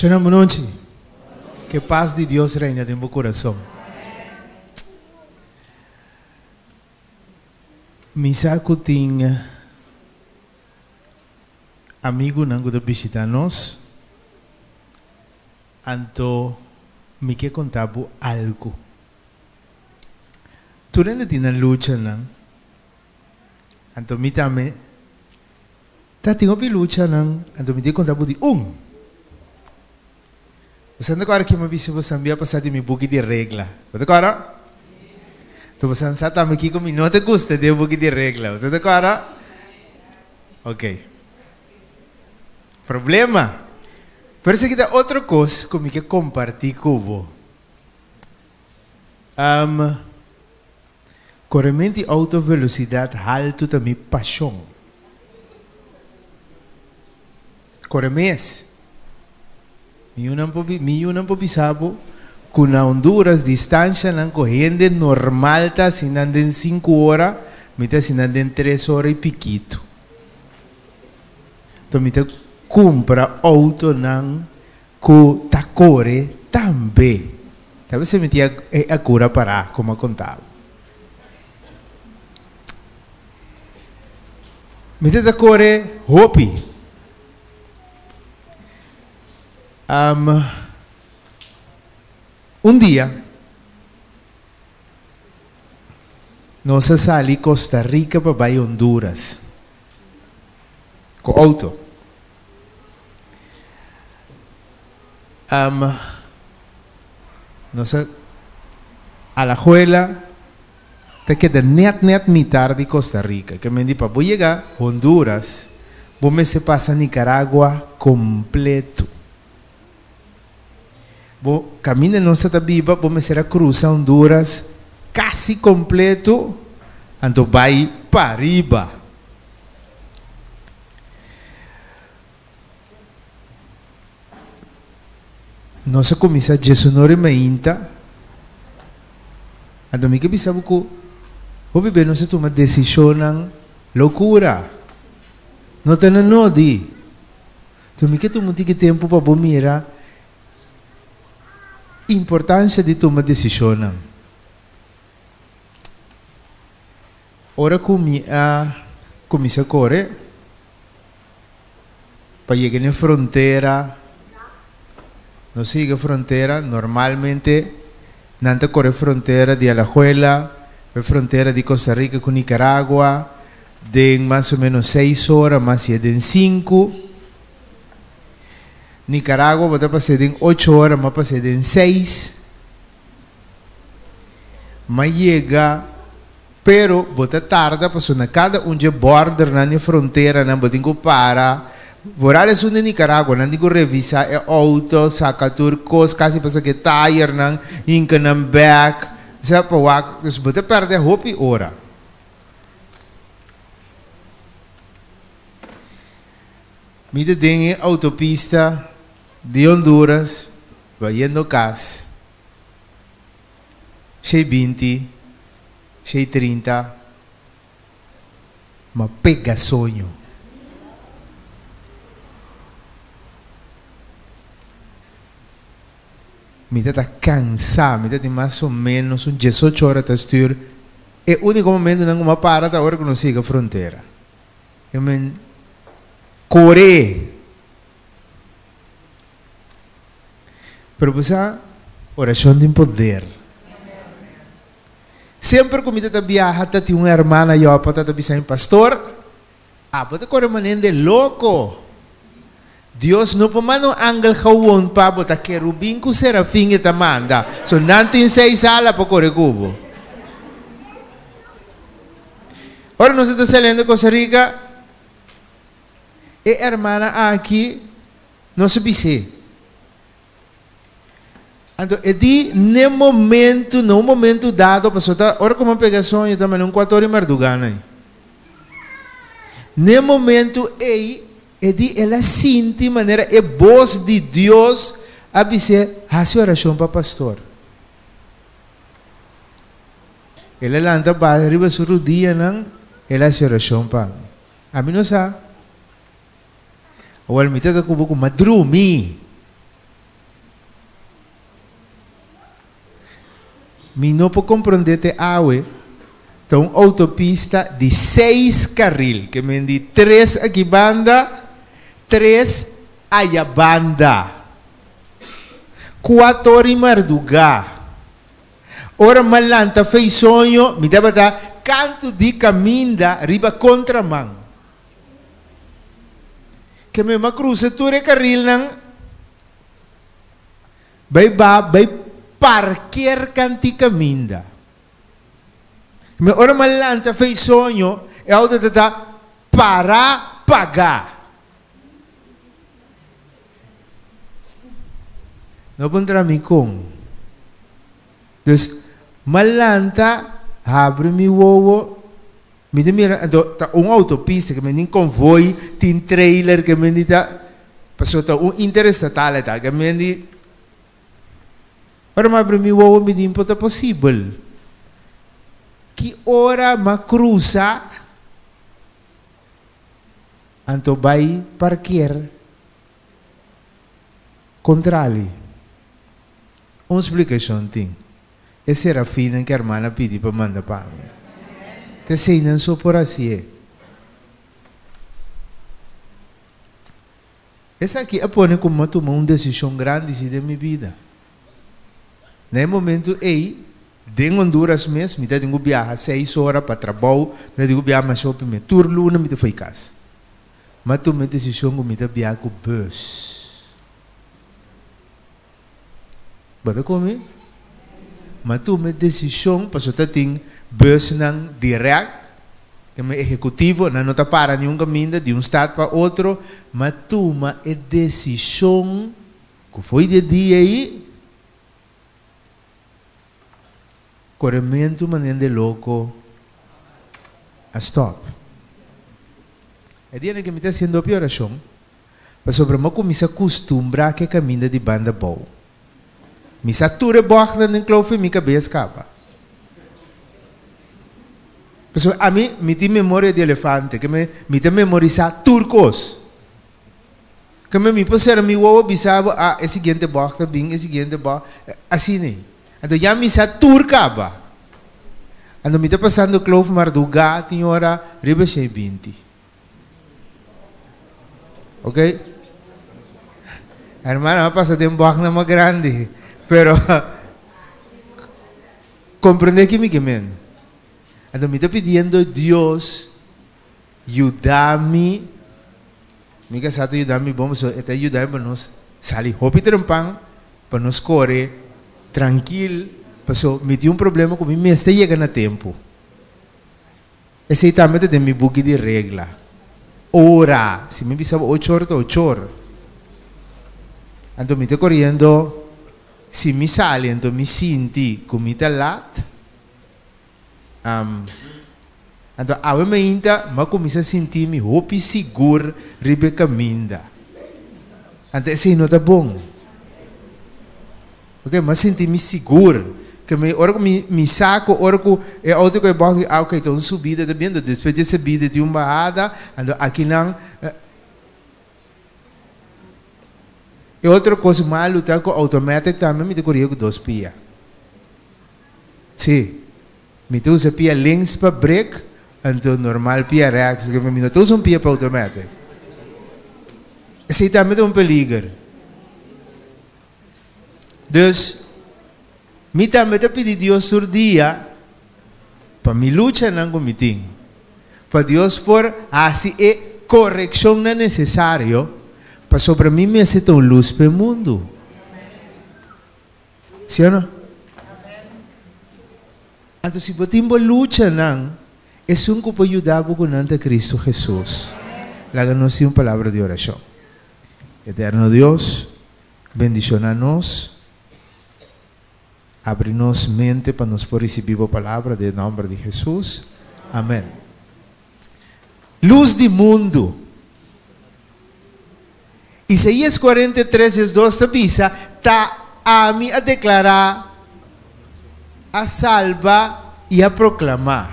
Shona bonochi. Ke pas di Dios reina den bo kurason. Mi sa ku tin amigunan ku ta bishita nos, anto mi ke konta bo algu. Tur hende tin nan luchanan, anto mi tambe ta tin hopi luchanan, anto mi tin konta bo di un. Bo sa ta kòrda ke mi a bisa bo san bia pasá di mi buki di regla? Bo ta kòrda? Anto bo san sa tambe kiko mi no ta gusta den buki di regla. Bo sa ta kòrda? Ok. Problema. Pero esaki ta otro kos ku mi ke kompartí ku bo. Korement di outo velosidat haltu ta mi pashon. Kore mes. Mi yunan por mi yunan por bisa bo ku na Honduras distanshanan ku hende normal ta hasi nan den sinku ora, mi ta hasi nan den tres ora i pikitu. Enton mi ta kumpra outonan ku ta kore tambe. Ta bes mi tin e Acura pará komo a konta bo. Mi ta ta kore hopi. Un dia nos a sali Costa Rica pa bai Honduras ku outo. Nos a Alajuela ta keda net net mitar di Costa Rica. Ke men di pa bo yega Honduras bo mester pasa Nicaragua completo. Bo caminda nos ta ta biba bo mester a cruza Honduras casi completo anto bay pariba. Nos a kuminsá djesunor i mainta. Anto mi ke bisa bo ku hopi be nos a tuma desishonnan lokura. No ta na nodi. Anto mi ke tuma un tiki tempu pa bo mira importansha di tuma desishonnan. Ora ku mi a kuminsá kore. Pa yega n'e frontera, nos a yega frontera, normalmente nan ta kore frontera di Alajuela, e frontera di Costa Rica ku Nicaragua den mas o menos seis ora, mas si e den sinku. Nicaragua bo ta pas'é den ocho ora, m'a pas'é den seis. M'a yega. Pero bo ta tarda pasobra na kada un dje bordernan di fronteranan bo tin ku para. Vooral esun di Nicaragua, nan tin ku revisa e outo, saka tur kos, kasi pa saka e tayernan, hinka nan bek, sa pa wak. Dus bo ta pèrdè hopi ora. Mi ta den e autopista di Honduras bayendo kas. Shei binti, shei trinta, ma pega soño. Mi ta ta cansa, mi ta tin mas o menos un diesocho ora ta stuur. E unico momentonan cu mi a para ta ora cu nos yega frontera. Eu men core. Pero bo sa, orashon tin poder. Semper ku mi ta ta biaha ta tin un hermana yopa ta ta bisa mi, Pastor, abo ta kore manera de loko. Dios no por manda un angel gewon pa bo, ta kerubin ku serafin e ta manda. So nan tin seis ala pa kore ku bo. Ora nos a ta saliendo Costa Rica, e hermana aki No se bis'é. Anto e di n'e momento, na un momento dado, pasobra ta ora ku mi a pega soño ta manda un kuater ora di mardugá na ei. N'e momento ei, e di el a sinti manera e bos di Dios a bis'é, Hasi orashon pa pastor. El a lanta baha riba su rudianan, el a hasi orashon pa mi. Ami no sa. Awor mi ta ta ku bo ku madrumi. Mi no por komprondé te awe, ta un outopista di seis karil, ke men di tres aki banda, tres aya banda. Kuator i mardugá. Ora m'a lanta fei soño, mi tabata kantu di kaminda riba kontraman. Ke men m'a krusa tur e karilnan. Bai ba bai parker kanti kaminda. Mi ora mi a lanta fei soño, e auto ta ta para paga. No puntra mi kon. Dus mi a lanta habri mi wowo, mi ta mira anto ta un autopista ke men tin konvoi, tin trailer ke men di ta pasobra ta un interestatal e ta ke men di ora mi abri mi wowo mi di por ta posibel ki ora mi a krusa anto bai parker kontrali un splikashon tin. E serafinnan ku hermana a pidi pa manda pa mi. Ta eseinan so por hasié. Esaki a pone ku mi a tuma un desishon grandi si den mi bida. Na e momentu ei, den Honduras mes, mi ta tin ku biaha seis ora pa trabou, mi ta tin ku biaha masha hopi mes. Tur luna mi ta foi kas. Mi a tuma e desishon ku mi ta biaha ku bus. Bo ta komi? Ma tuma e desishon pasobra ta tin busnan dirèkt, keme ehekutivo, nan no ta para niun kaminda di un stat pa otro, ma tuma e desishon ku fo'i di e dia ei korementu manera de loko a stòp. E dianan ke mi ta hasiendo hopi orashon. Pasobra mi a kuminsá kustumbrá ku e kaminda di banda bou. Mi sa tur e bògnan den klof i mi kabes kaba. Pasobra ami, mi tin memoria di elefante, ke me mi ta memorisá tur kos. Ke me mi por sera mi wowo bisa bo, ah, e siguiente bòg ta bin, e siguiente bòg, asina ei. Anto ya mi sa tur kaba. Anto mi ta pasando klof mardugá tin ora riba shei binti. Ok? Hermano, a pasa den bochtnan mas grandi, pero comprende ki mi ke men. Anto mi ta pidiendo Dios yuda mi, mi casá ta yuda mi bon, pasobra e ta yuda mi pa nos sali hopi trempan, pa nos kore trankil, pasobra mi tin un problema ku mi mester yega na tempu. Esei tambe ta den mi buki di regla. Ora, si mi bisa bo ocho or ta ocho or. Anto mi ta koriendo, si mi sali anto mi sinti ku mi ta lat, anto awe mainta mi a kuminsá sinti mi hopi sigur riba e kaminda. Anto esei no ta bon. Ok, mi a sinti mi sigur. Ke mi ora ku mi mi sa ku ora ku e outo ku e bòk ah ok ta un subida ta biendo despues di e subida tin un bahada anto akinan e otro kos malu ta ku automatic tambe mi ta koria ku dos pia. Si, mi ta usa pia links pa brek anto normal pia rèks mi no ta usa un pia pa automatic. Esei tambe ta un peliger. Dus, mi tambe ta pidi Dios tur dia pa mi luchanan ku mi tin, pa Dios por hasi e korekshonnan nesesario pasobra mi mester ta un lus pa e mundu. Sí o no? Anto si bo tin bo luchanan, esun ku por yuda bo ku nan ta Kristu Hesus. Laga nos tin un palabra di orashon. Eterno Dios, bendiciona nos, abri nos mente pa nos por ricibi bo palabra den nomber di Jesus. Amen. Luz di mundu. Isaías 43 diesdos ta bisa, Ta ami a declara, a salba i a proclama,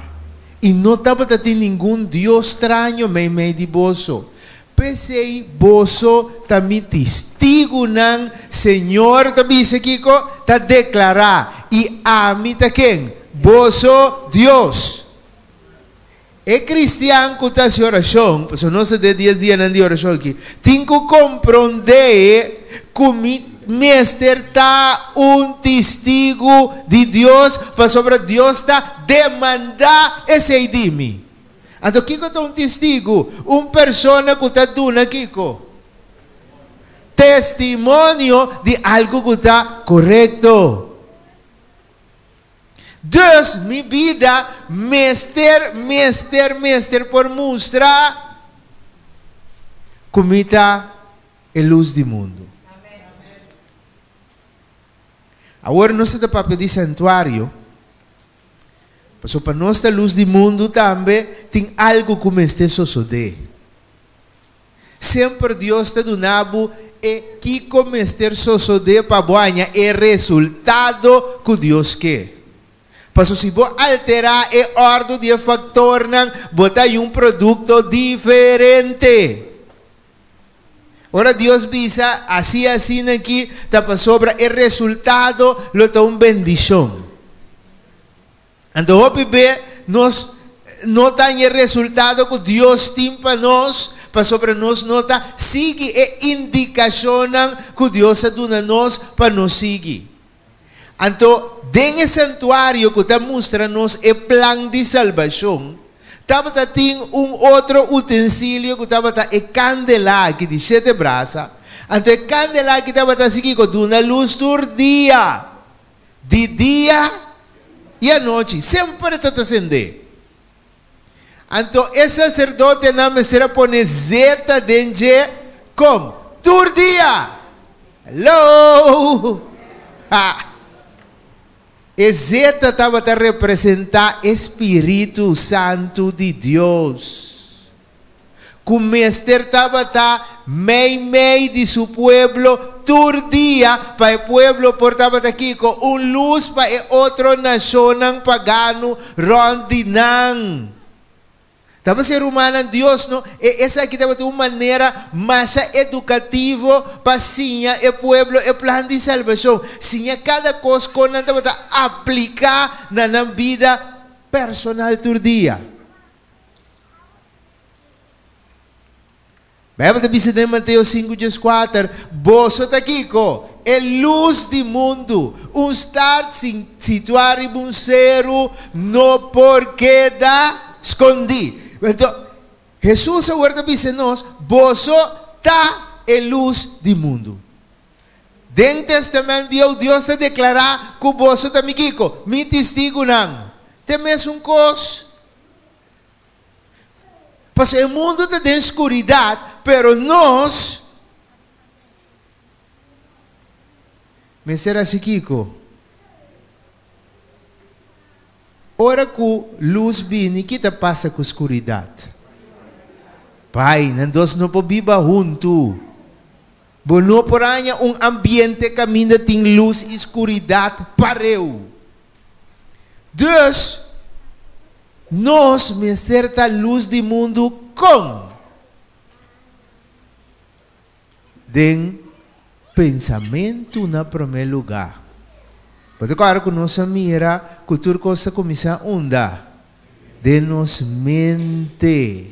i no tabata tin ningun dios straño meimei di boso. P'esei boso ta mi tistigunan, Señor ta bisa kiko? Ta deklará, i ami ta ken? Boso Dios. E kristian ku ta hasi orashon, pasobra nos ta den dies dianan di orashon aki, tin ku komprondé ku mi mester ta un tistigu di Dios, pasobra Dios ta demandá esei di mi. Anto kiko ta un tistigu? Un persona ku ta duna kiko? Testimonio di algu ku ta korekto. Dus mi bida mester, mester, mester por mustra ku mi ta e lus di mundu. Awor nos ta papia di santuario, pasobra pa nos ta lus di mundu tambe tin algu ku mester sosodé. Semper Dios ta duna bo e kiko mester sosodé pa bo haña e resultado ku Dios ke. Pasobra si bo alterá e òrdu di e faktornan, bo ta haña un produkto diferente. Ora Dios bisa hasi asina aki, ta pasobra e resultado lo ta un bendishon. Anto hopi be nos no ta haña e resultado ku Dios tin pa nos, pasobra nos no ta sigui e indikashonnan ku Dios a duna nos pa nos sigui. Anto, den e santuario ku ta mustra nos e plan di salbashon, tabata tin un otro utensilio ku tabata e kandela aki di shete brasa. Anto e kandela aki tabata hasi kiko? Duna lus tur dia, di dia i anochi, semper e ta ta sendé. Anto e saserdotenan mester a pone zeta den dje kon? Tur dia! Hello! Ha! E zeta tabata representá e spiritu santu di Dios, ku mester tabata meimei di su pueblo tur dia pa e pueblo por tabata kiko? Un lus pa e otro nashonnan paganu rònt di nan. Tabata ser rumannan Dios no? E esaki tabata un manera masha edukativo pa siña e pueblo e plan di salbashon, siña kada kos kon nan tabata apliká na nan bida personal tur dia. Bijbel ta bisa den Mateo 5:14, Boso ta kiko? E lus di mundu. Un stad situá riba un seru no por keda skondí. Anto, Hesus awor ta bisa nos, Boso ta e lus di mundu. Den Testament Bieu Dios ta deklará ku boso ta mi kiko? Mi tistigunan. Ta e mesun kos. Pasobra e mundu ta den skuridat, pero nos mester hasi kiko? Ora ku lus bini, ki ta pasa ku skuridat? Pai, nan dos no por biba huntu. Bo no por haña un ambiente kaminda tin lus i skuridat pareu. Dus, nos mester ta lus di mundu kon? Den pensamentu na promé lugá. Bo ta kòrda ku nos a mira ku tur kos ta kuminsá unda? Den nos mente.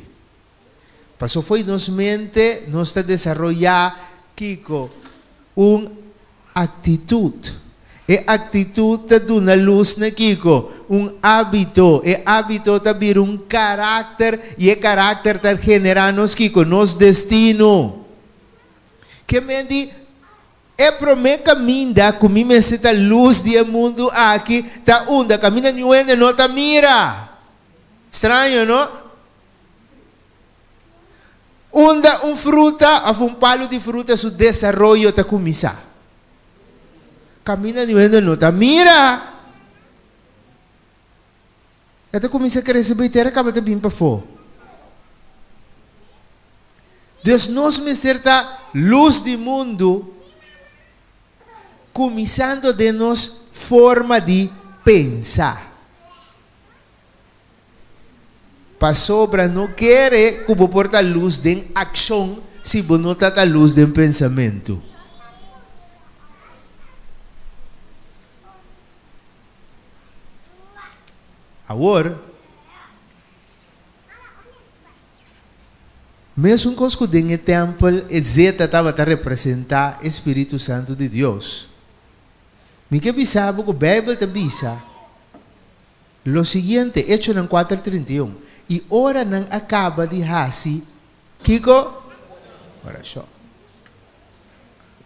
Paso fo'i nos mente nos ta desaroyá kiko? Un aktitut. E aktitut ta duna lus na kiko? Un ábito. E ábito ta bira un karakter i e karakter ta generá nos kiko? Nos destino. Ke men di e promé kaminda ku mi mester ta lus di e mundu aki ta unda kaminda niun hende no ta mira. Straño, no? Unda un fruta of un palu di fruta su desaroyo ta kuminsá? Kaminda di hende no ta mira. E ta kuminsá krese bai tera kaba ta bin pafó. Dus nos mester ta lus di mundu kuminsando den nos forma di pensa. Pasobra no kere ku bo por ta lus den akshon si bo no ta ta lus den pensamentu. Awor, mesun kos ku den e tèmpel e zeta tabata representá e spiritu santu di Dios, mi ke bisa bo ku Beibel ta bisa lo siguiente, Echonan kuater 31, I ora nan a kaba di hasi kiko? Orashon.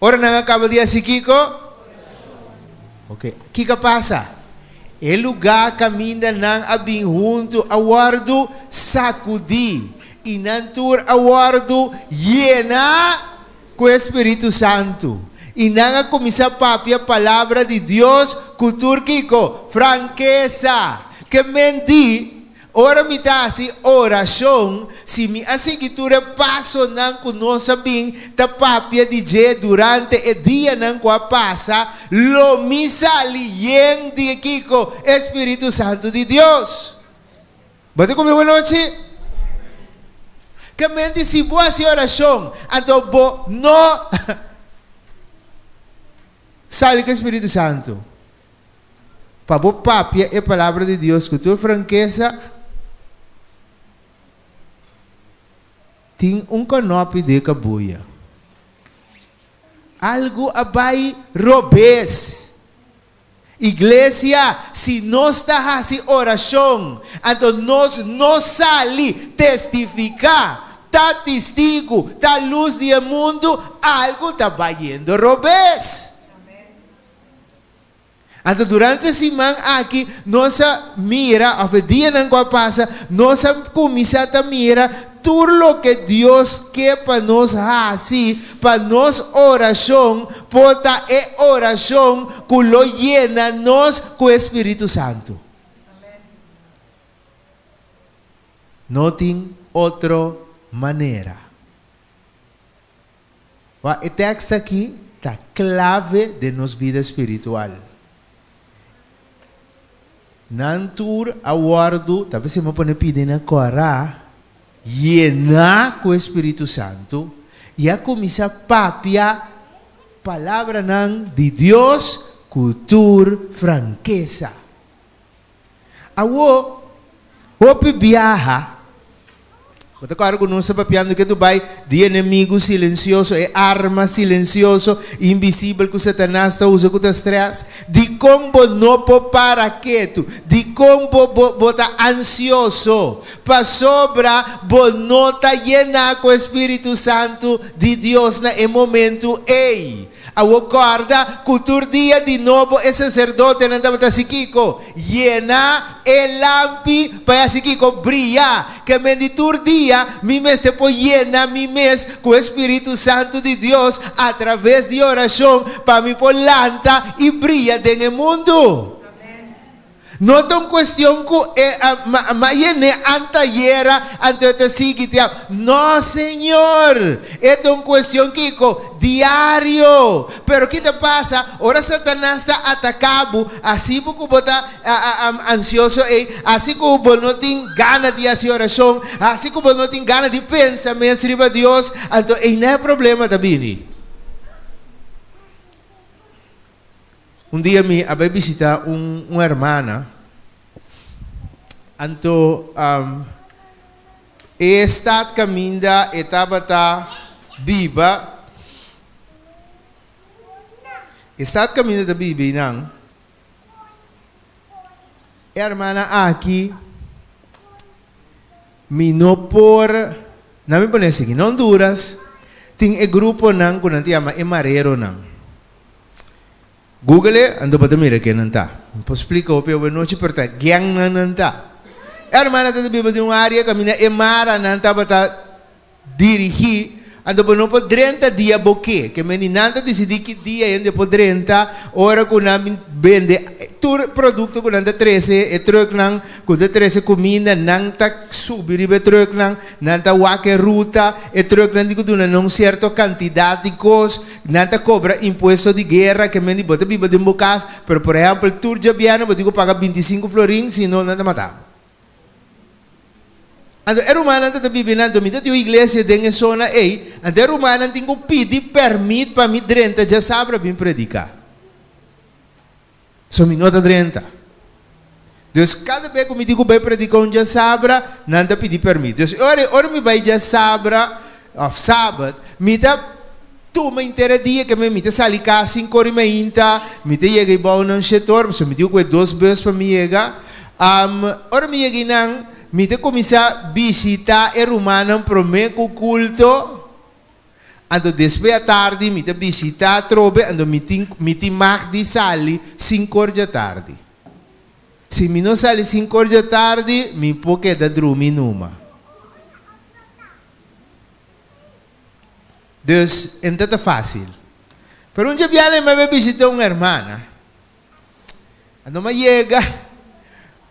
Ora nan a kaba di hasi kiko? Ok, kiko a pasa? E lugá kaminda nan a bin huntu a wòrdu sakudí, i nan tur a wòrdu yená ku e spiritu santu, i nan a kuminsá papia palabra di Dios ku tur kiko? Frankesa! Ke men di, Ora mi ta hasi orashon, si mi a sigui tur e pasonan ku nos a bin ta papia di dje durante e dianan ku a pasa, lo mi sali yen di kiko? E spiritu santu di Dios. Bo ta ku mi bonochi? Ke menti si bo hasi orashon, anto bo no sali ku e spiritu santu. Pa bo papia e palabra di Dios ku tur frankesa, tin un kanopi den kabuya. Algu a bai robes. Iglesia, si nos ta hasi orashon, anto nos no sali testifiká, ta tistigu, ta lus di e mundu, algu ta bayendo robes. Anto durante e siman aki nos a mira, of e dianan ku a pasa, nos a kuminsá ta mira tur loke Dios ke pa nos hasi pa nos orashon por ta e orashon ku lo yena nos ku e Spiritu Santu. No tin otro manera. Wak, e tekst aki ta klave den nos bida spiritual. Nan tur a wòrdu, ta p'esei mi a pone pidi nan kòrá, yená ku e Spiritu Santu i a kuminsá papia palabranan di Dios ku tur frankesa. Awor, hopi biaha, bo ta kòrda ku nos ta papiando ke Dubai di enemigu silensioso, e arma silensioso, invisibel ku Satanas ta usa ku ta strès? Dikon bo no por para ketu? Dikon bo bo bo ta ansioso? Pasobra bo no ta yená ku e spiritu santu di Dios na e momentu ei. Awor kòrda ku tur dia di nobo e saserdotenan tabata hasi kiko? Yena e lampi pa e hasi kiko? Bria. Ke men di tur dia mi mester por yena mi mes ku e spiritu santu di Dios atraves di orashon pa mi por lanta i bria den e mundu. No ta un cuestion cu e a ma yene antayera anto e ta sigui te No señor! E ta un cuestion kico? Diario! Pero ki ta pasa ora Satanas ta ataca bo asi bo cu bo ta ansioso ey, asi cu bo no tin gana di haci oracion, asi cu bo no tin gana di pensa mes riba Dios, anto eyna e problema ta bini. Un dia mi a bai bishita un un hermana, anto e stad kaminda e tabata biba, e stad kaminda e ta biba einan, e hermana aki mi no por, nan mi pone esaki, na Honduras tin e gruponan ku nan ta yama e mareronan. Google e, anto bo ta mira ken nan ta. Mi por splika hopi awe nochi, pero ta gengnan nan ta. E hermana ta ta biba den un área kaminda e maranan tabata dirigí, anto bo no por drenta dia bo ke. Ke men di nan ta disidí ki dia hende por drenta, ora ku nan bin bende tur produkto ku nan ta trese, e trùknan ku ta trese kuminda, nan ta subi riba e trùknan, nan ta wak e ruta, e trùknan di ku duna nan un sierto kantidat di kos. Nan ta kobra impuesto di guera, ke men di bo ta biba den bo kas, pero por ehèmpel tur djabièrnè bo tin ku paga 25 florin, si no nan ta mata bo. Anto e rumannan ta ta biba einan, anto mi ta tin un iglesia den e zona ei, anto e rumannan tin ku pidi pèrmit pa mi drenta djasabra bin prediká. So mi no ta drenta. Dus kada bes ku mi tin ku bai prediká un djasabra, nan ta pidi pèrmit. Dus e ora ei, ora mi bai djasabra òf sabat, mi ta tuma henter e dia ke mi ta sali kas sinku ora i meinta, mi ta yega ei bou nan shete ora, pasobra mi tin ku kue dos bus pa mi yega. Ora mi yega einan, mi ta kuminsá bishitá e rumannan promé ku kulto. Anto despues atardi mi ta bishitá atrobe, anto mi tin mi tin mag di sali sinkor djatardi. Si mi no sali sinkor djatardi, mi por keda drumi numa. Dus, e no ta ta fásil. Pero un dje biaha mi a bai bishitá un hermana. Anto mi a yega,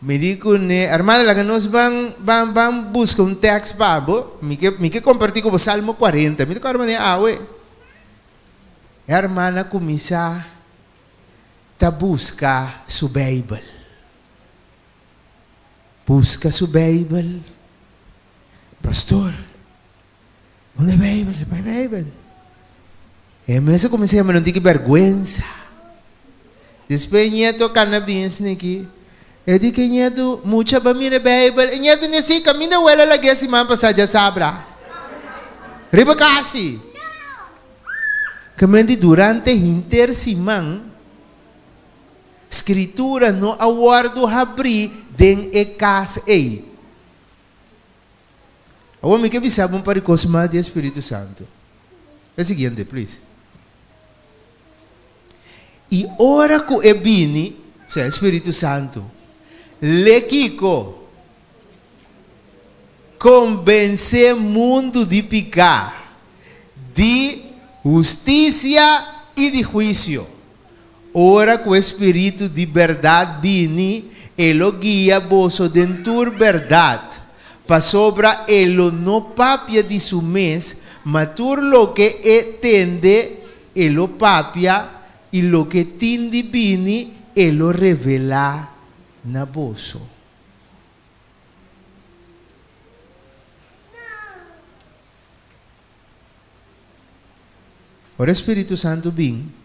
mi di kuné, Hermana, laga nos ban ban ban buska un tèks pa bo. Mi ke mi ke kompartí ku bo Salmo kuarenta. Mi ta kòrda manera awe. E hermana kuminsá ta buska su Beibel. Buska su Beibel. Pastor, unda e Beibel? E Beibel. E mes a kuminsá yama, no tin ki bèrgwensa. Despues e ñetu a kana bin esaki. E di ku e ñetu, Mucha ba mira e Beibel. E ñetu di, Sí, kaminda wela lag'é siman pasá djasabra. Riba kasi. Kamente durante henter siman, Skritura no a wòrdu habrí den e kas ei. Awor mi ke bisa bo un par di kos mas di e Spiritu Santu. E siguiente, please. I ora ku e bini, osea e Spiritu Santu, le kiko? Kombensé mundu di piká, di hustisia i di huisio. Ora ku e Spiritu di bèrdat bini, e lo guia boso den tur bèrdat, pasobra e lo no papia di su mes, ma tur loke e tende e lo papia, i loke tin di bini e lo revelá na boso. Ora e Spiritu Santu bin,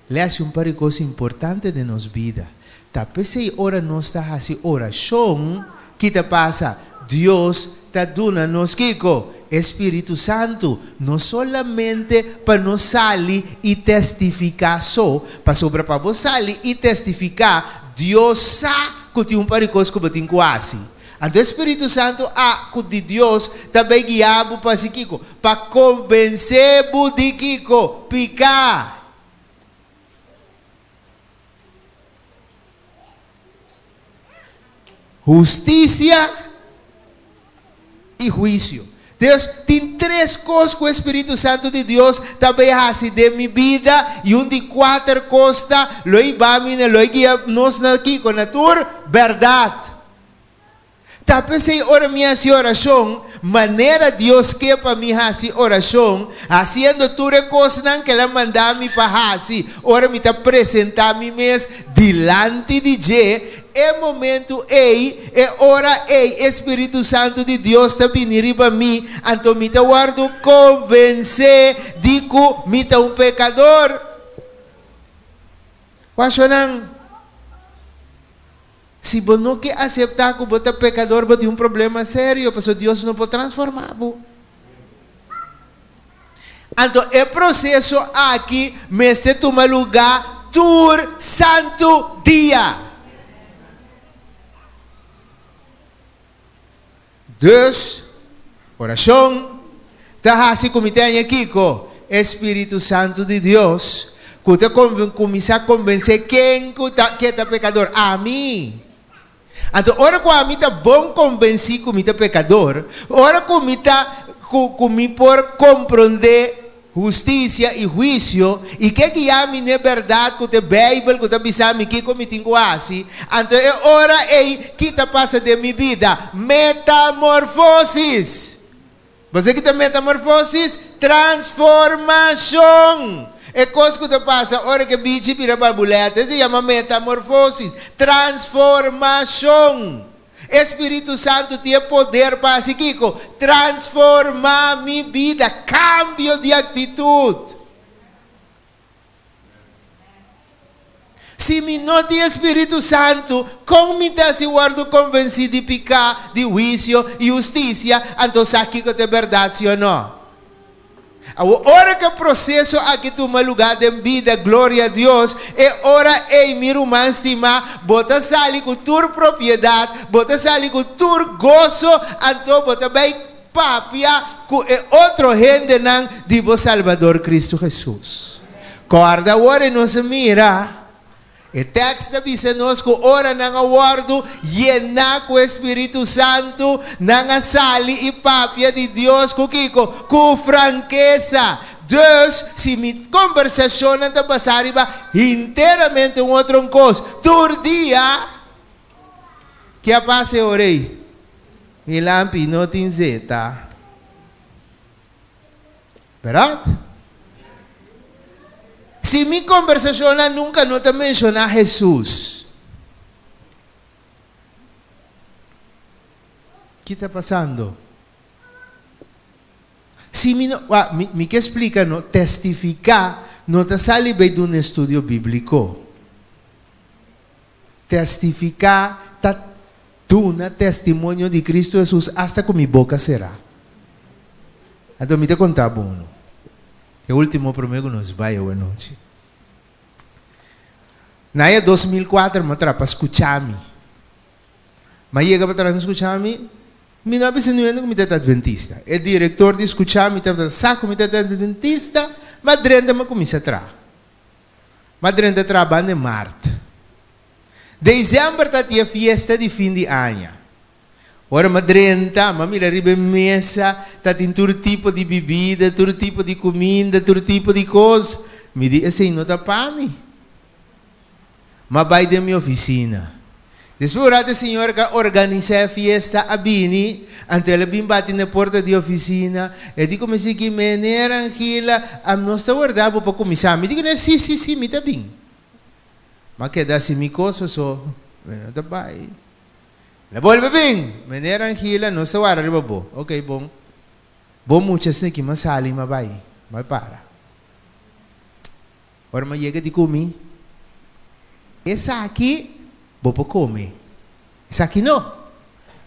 L'e hasi un par di kos importante den nos bida. Ta p'esei ora nos ta hasi orashon, ki ta pasa? Dios ta duna nos kiko? E Spiritu Santu, no solamente pa nos sali i testifiká so, pasobra pa bo sali i testifiká, Dios sa ku tin un par di kos ku bo tin ku hasi. Anto e Spiritu Santu a ku di Dios ta bai guia bo pa hasi kiko? Pa konvensé bo di kiko? Piká. Hustisia i huisio. Dios, tin tres kos ku e Spiritu Santu di Dios ta bai hasi den mi bida i un di kuater kos ta, lo e hiba mi na, lo e guia nos na kiko? Na tur bèrdat. Ta p'esei ora mi hasi orashon, manera Dios ke pa mi hasi orashon, hasiendo tur e kosnan ku el a manda mi pa hasi, ora mi ta presentá mi mes dilanti di dje, e momentu ei, e ora ei, e spiritu santu di Dios ta bini riba mi, anto mi ta wòrdu konvensé di ku mi ta un pekador. Washonnan, si bo no ke aseptá ku bo ta pekador, bo tin un problema serio, pasobra Dios no por transformá bo. Anto e proseso aki mester tuma lugá tur santu dia. Dus, orashon ta hasi ku mi ta haña kiko? E spiritu santu di Dios ku ta kuminsá konvensé ken ku ta ke ta pekador? Ami. Anto ora ku ami ta bon konvensí ku mi ta pekador, ora ku mi ta ku ku mi por komprondé hustisia i huisio, i ke guia mi n'e bèrdat ku ta e Beibel ku ta bisa mi kiko mi tin ku hasi, anto e ora ei ki ta pasa den mi bida? Metamorfosis! Bo sa ki ta metamorfosis? Transformashon! E kos ku ta pasa ora ku e bichi bira barbulèt, esei yama metamorfosis, transformashon. E Spiritu Santu tin e poder pa hasi kiko? Transformá mi bida, kambio di aktitut. Si mi no tin e Spiritu Santu, kon mi ta hasi wòrdu konvensí di piká, di huisio i hustisia? Anto sa kiko ta e bèrdat, si o no? Awor, ora ku e proseso aki tuma lugá den bida, gloria a Dios, e ora ei, mi ruman stimá, bo ta sali ku tur propiedat, bo ta sali ku tur goso, anto bo ta bai papia ku e otro hendenan di bo Salbador Kristu Hesus. Kòrda awor e nos a mira. E tèkst ta bisa nos ku ora nan a wòrdu yená ku e spiritu santu, nan a sali i papia di Dios ku kiko? Ku frankesa. Dus, si mi kombersashonnan ta basá riba hinteramente un otro kos tur dia, ke a pasa e ora ei? Mi lampi no tin zeta. Bèrdat? Si mi kombersashonnan nunka no ta menshoná Hesus, ki ta pasando? Si mi no, wak, mi, mi ke splika no, testifiká no ta sali bei duna estudio bíbliko. Testifiká ta duna testimonio di Kristu Hesus asta ku mi boka será. Anto mi ta konta bo unu. E último promé ku nos bai awe nochi. Na aña 2004 mi a traha pa Skuchami. Mi a yega pa traha na Skuchami, mi no a bisa niun hende ku mi ta adventista. E direktor di Skuchami tabata sa ku mi ta adventista, ma drenta mi a kuminsá traha. Ma drenta traha banda e mart. December ta tin e fiesta di fin di aña. Ora m'a drenta, m'a mira riba e mesa, ta tin tur tipo di bibida, tur tipo di cuminda, tur tipo di cos. Mi di, esey no ta pa mi. M'a bay den mi oficina. Despues un rato e señora cu a organisa e fiesta a bini, anto el a bin bati na e porta di oficina. E di cu mi sigui, Meneer Angela, a nos ta warda bo pa cuminsa. Mi di cu ne, Si, si, si, mi ta bin. M'a keda haci mi cos paso mi no ta bay. El a bolbe bin, Meneer Angela, nos ta warda riba bo. Ok, bon. Bo mucha esaki m'a sali, m'a bay. M'a para. Ora m'a yega di cu mi, Esaki bo por come, esaki no.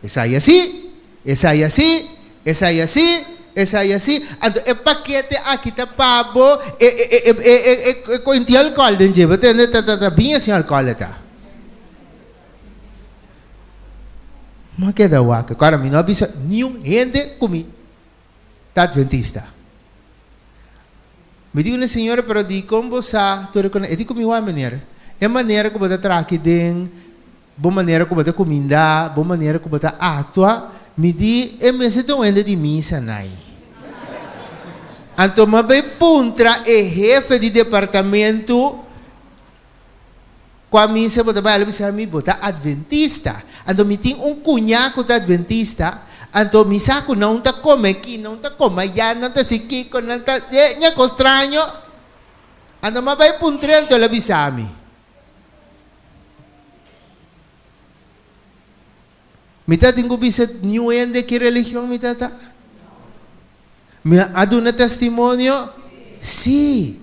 Esaya si, esaya si, esaya si, esaya si. Anto e pakete aki ta pa bo, e e e e e e e con tin alcohol den dje, bo tende? Ta ta ta biña sin alcohol e ta. M'a keda wak. Kora mi no a bisa niun hende cu mi ta adventista. Mi di ku e señora, pero dikon bo sa tur e kos? E di ku mi, Wak meneer, e manera ku bo ta traha aki den, bo manera ku bo ta kumindá, bo manera ku bo ta aktua, mi di e mester ta un hende di misa nai. Anto mi a bai puntra e hefe di departamento kua misa bo ta bai, el a bisa mi, bo ta adventista. Anto mi tin un kuñá ku ta adventista, anto mi sa ku nan ta kome aki, nan ta kome ayá, nan ta hasi kiko, nan ta, e ña kos straño. Anto mi a bai puntr'é, anto el a bisa mi. Mi ta tin ku bisa niun hende ki religion mi ta ta? Mi a duna testimonio? Sí.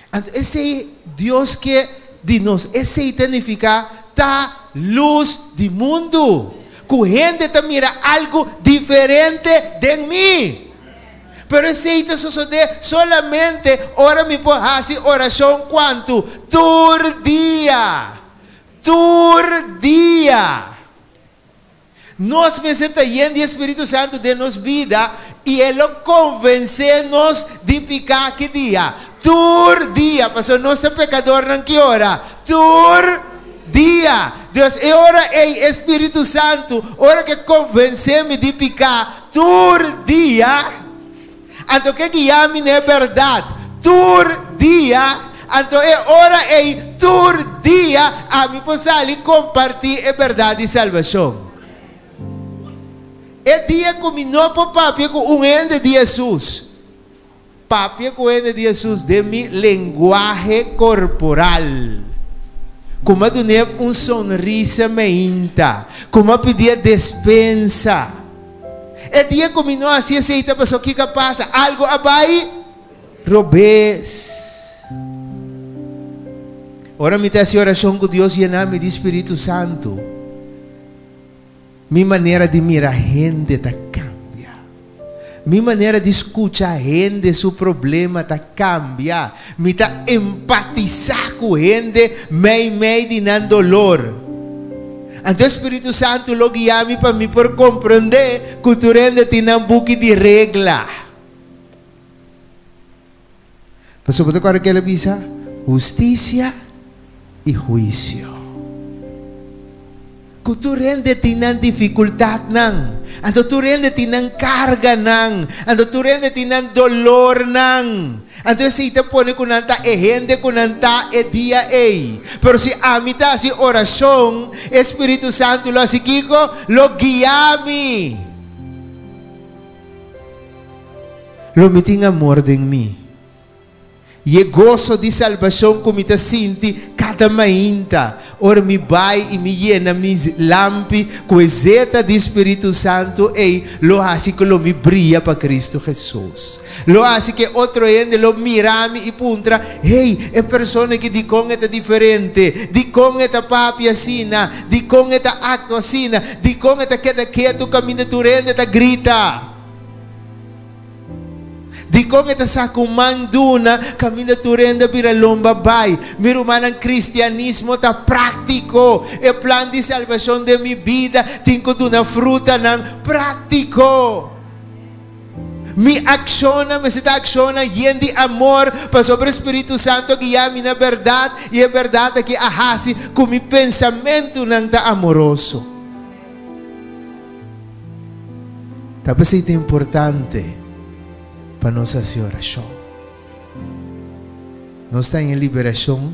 Anto esei Dios ke di nos. Esei ta nifiká ta lus di mundu. Ku hende ta mira algu diferente den mi. Pero esei ta sosodé solamente ora mi por hasi orashon kuantu? Tur dia! Tur dia! Nos mester ta yen di e Spiritu Santu den nos bida i e lo konvensé nos di piká ki dia? Tur dia, pasobra nos ta pekadornan ki ora? Tur dia. Dus e ora ei e Spiritu Santu ora ke konvensé mi di piká tur dia, anto ke guia mi na e bèrdat tur dia, anto e ora ei tur dia ami por sali kompartí e bèrdat di salbashon. E dia ku mi no por papia ku un hende di Hesus, papia ku hende di Hesus den mi lenguahe korporal. Ku m'a dun'é un sonrisa meinta, ku m'a pidié despensa. E dia ku mi no hasi esei ta pasobra kiko a pasa? Algu a bai robes. Ora mi ta hasi orashon ku Dios yena mi di Spiritu Santu, mi manera di mira hende ta kambia. Mi manera di skucha hende su problema ta kambia. Mi ta empatisá ku hende meimei di nan dolor. Anto e Spiritu Santu lo guia mi pa mi por komprondé ku tur hende tin nan buki di regla. Pasobra bo ta kòrda ke el a bisa? Hustisia i huisio. Ku tur hende tin nan difikultatnan, anto tur hende tin nan karganan, anto tur hende tin nan dolornan. Anto esei ta pone ku nan ta e hende ku nan ta e dia ei. Pero si ami ta hasi orashon, e Spiritu Santu lo hasi kiko? Lo guia mi. Lo mi tin amor den mi. I e goso di salbashon ku mi ta sinti kada mainta ora mi bai i mi yena mi lampi ku e zeta di Spiritu Santu ei lo hasi ku lo mi bria pa Kristu Hesus. Lo hasi ku e otro hende lo mira mi i puntra, Hey, e persona aki dikon e ta diferente? Dikon e ta papia asina? Dikon e ta aktua asina? Dikon e ta keda ketu kaminda tur hende ta grita? Dikon e ta sa ku man duna kaminda tur hende a bira lomba bai? Mi rumannan, kristianismo ta práktiko. E plan di salbashon den mi bida tin ku duna frutanan práktiko. Mi akshonnan mester ta akshonnan yen di amor, pasobra e Spiritu Santu a guia mi na bèrdat, i e bèrdat aki a hasi ku mi pensamentunan ta amoroso. Ta p'esei ta importante pa nos hasi orashon. Nos ta haña liberashon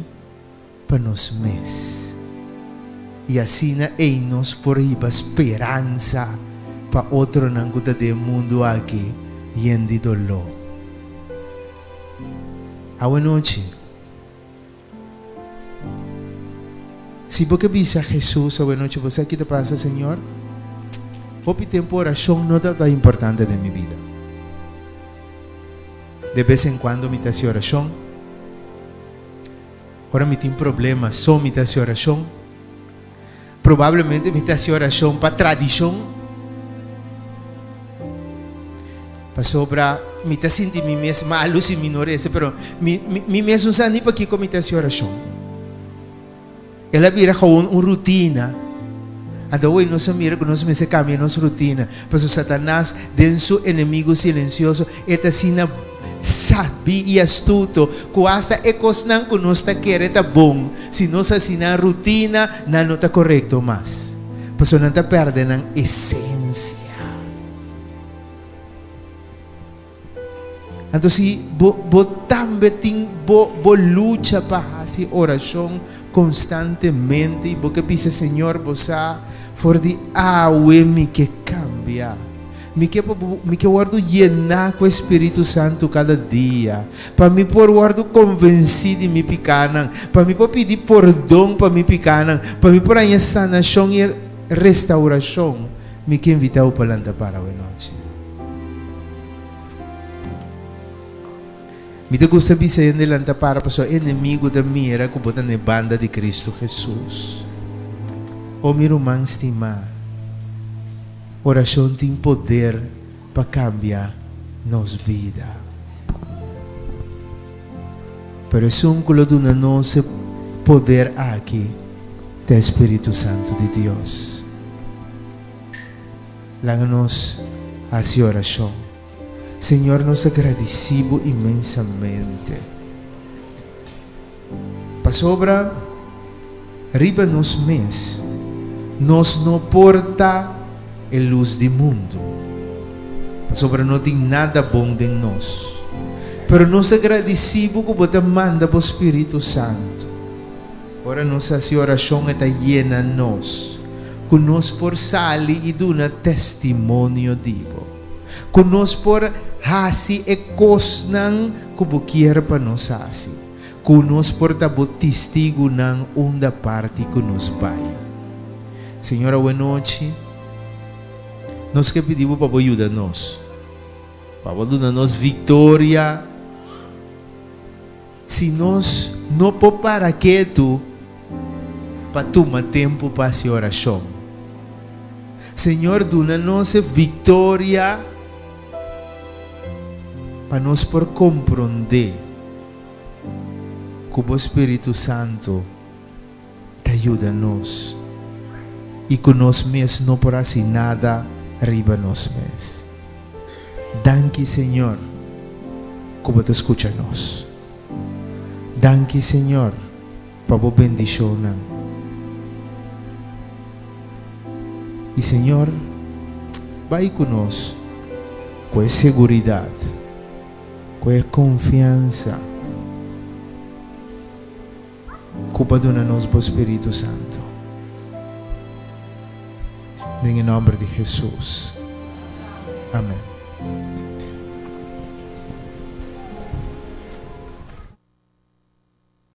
pa nos mes, i asina ei nos por hiba speransa pa otronan ku ta den e mundu aki yen di doló. Awanochi. Si bo ke bisa Hesus awenochi, bo sa ki ta pasa, Señor? Hopi tempu orashon no tabata importante den mi bida. De bes en kuando mi ta hasi orashon. Ora mi tin problema so mi ta hasi orashon. Probablemente mi ta hasi orashon pa tradishon, pasobra mi ta sinti mi mes malu si mi no resa, pero mi mi mes no sa ni pakiko mi ta hasi orashon. El a bira gewoon un rutina. Anto awor nos a mira ku nos mester kambia nos rutina, pasobra Satanas den su enemigu silensioso e ta asina Sabi i astuto ku asta e kosnan ku nos ta kere ta bon, si nos hasi nan rutina, nan no ta korekto mas, pasobra nan ta pèrdè nan esensia. Anto si bo bo tambe tin bo bo lucha pa hasi orashon konstantemente i bo ke bisa, Señor, bo sa for di awe mi ke kambia. Mi ke pa bo, mi ke wòrdu yená ku e Spiritu Santu kada dia, pa mi por wòrdu konvensí di mi pikánan, pa mi por pidi pordon pa mi pikánan, pa mi por haña sanashon i restaurashon. Mi ke invitá bo pa lanta para awe nochi. Mi ta gusta bisa hende lanta para pasobra e enemigu ta mira ku bo ta na e banda di Kristu Hesus. O mi ruman stimá, orashon tin poder pa kambia nos bida. Pero esun ku lo duna nos e poder aki ta e Spiritu Santu di Dios. Laga nos hasi orashon. Señor nos ta gradisí bo inmensamente pasobra riba nos mes nos no por ta e lus di mundu, pasobra no tin nada bon den nos. Pero nos ta gradisí bo ku bo ta manda bo Spiritu Santu. Ora nos hasi orashon e ta yena nos ku nos por sali i duna testimonio di bo. Ku nos por hasi e kosnan ku bo kier pa nos hasi. Ku nos por ta bo testigunan unda parti ku nos bai. Señor awe nochi nos ke pidi bo pa bo yuda nos, pa bo duna nos viktoria. Si nos no por para ketu pa tuma tempu pa hasi orashon. Señor duna nos e viktoria pa nos por komprondé ku bo Spiritu Santu ta yuda nos i ku nos mes no por hasi nada riba nos mes. Danki Señor ku bo ta skucha nos. Danki Señor pa bo bendishonnan. I Señor bai ku nos ku e seguridat, ku e konfiansa ku bo a duna nos bo Spiritu Santu. Den e nòmber di Hesus. Amen.